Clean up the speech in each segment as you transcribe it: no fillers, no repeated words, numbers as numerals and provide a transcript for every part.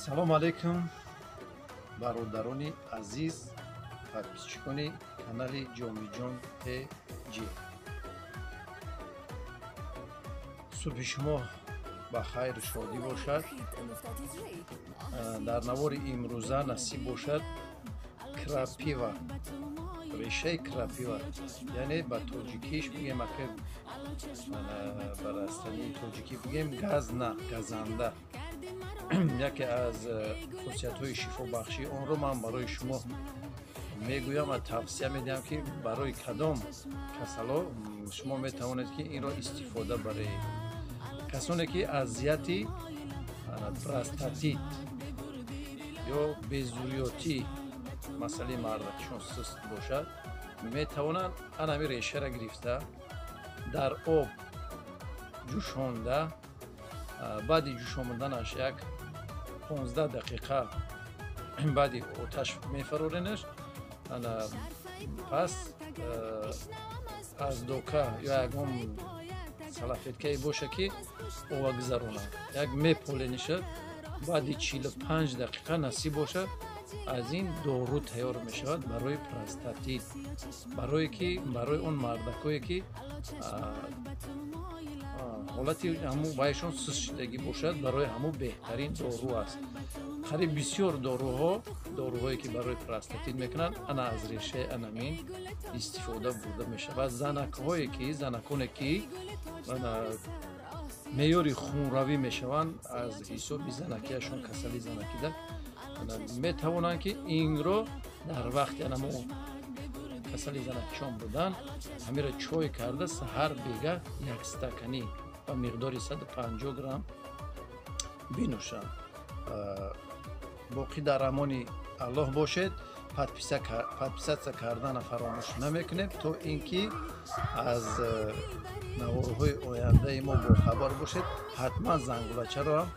Салом алейкум, бародарони азиз, подписчикони канали Ҷомиҷон ТЖ. Субҳи шумо ба хайру шодӣ бошад. Дар навори имрӯза насиб бошад крапива, решаи крапива, яъне ба тоҷикиш бигем, ака ба растании тоҷикӣ бигем газна, газанда. Яке аз хусусиятҳои шифобахшии онро ман барои шумо мегӯям ва тавсия медиҳам, ки барои кадом касало шумо метавонед, ки инро истифода баред. Касоне ки азияти простатит ё безурётӣ, масъалаи мардакишон суст бошад, метавонанд анами решаро гирифта дар об ҷӯшонда, баъди ҷӯшомаданаш як 15 дақиқа баъди оташ мефароренаш, пас аз дока ё ягон салафеткае боша, ки ова гузаронад, як меполенишад, баъди 45 дақиқа насиб бошад, аз ин дору тайёр мешавад барои простатит, барое ки барои он мардакое ки ҳолати ҳамун вайшон суст шудагӣ бошад, барои ҳамун беҳтарин дору аст. Қариб бисёр доруҳо, доруҳое ки барои простатит мекунанд, ана аз решаи анамин истифода бурда мешавад. Занакҳое ки, занаконе ки меъёри хунравӣ мешаванд аз ҳисоби занакиашон, касали занакида, метавонанд, ки инро дар вақти анамо касали занакишон будан ҳамира чой карда саҳар бега як стаканӣ ба миқдори 150 грамм бинӯшанд. Боқӣ дар амони Аллоҳ бошед. Подписаться кардана фаромӯш намекунем, то ин ки аз наворҳои ояндаи мо бохабар бошед. Ҳатман зангулачаро ҳам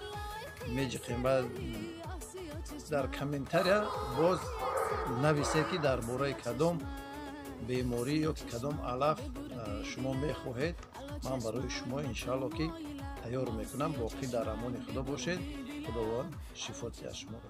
меҷиқем ва дар комментария боз нависед, ки дар бораи кадом беморӣ ё ки кадом алаф шумо мехоҳед, ман барои шумо иншаалло ки тайёр мекунам. Боқӣ дар амони Худо бошед. Худованд шифо диҳад шуморо.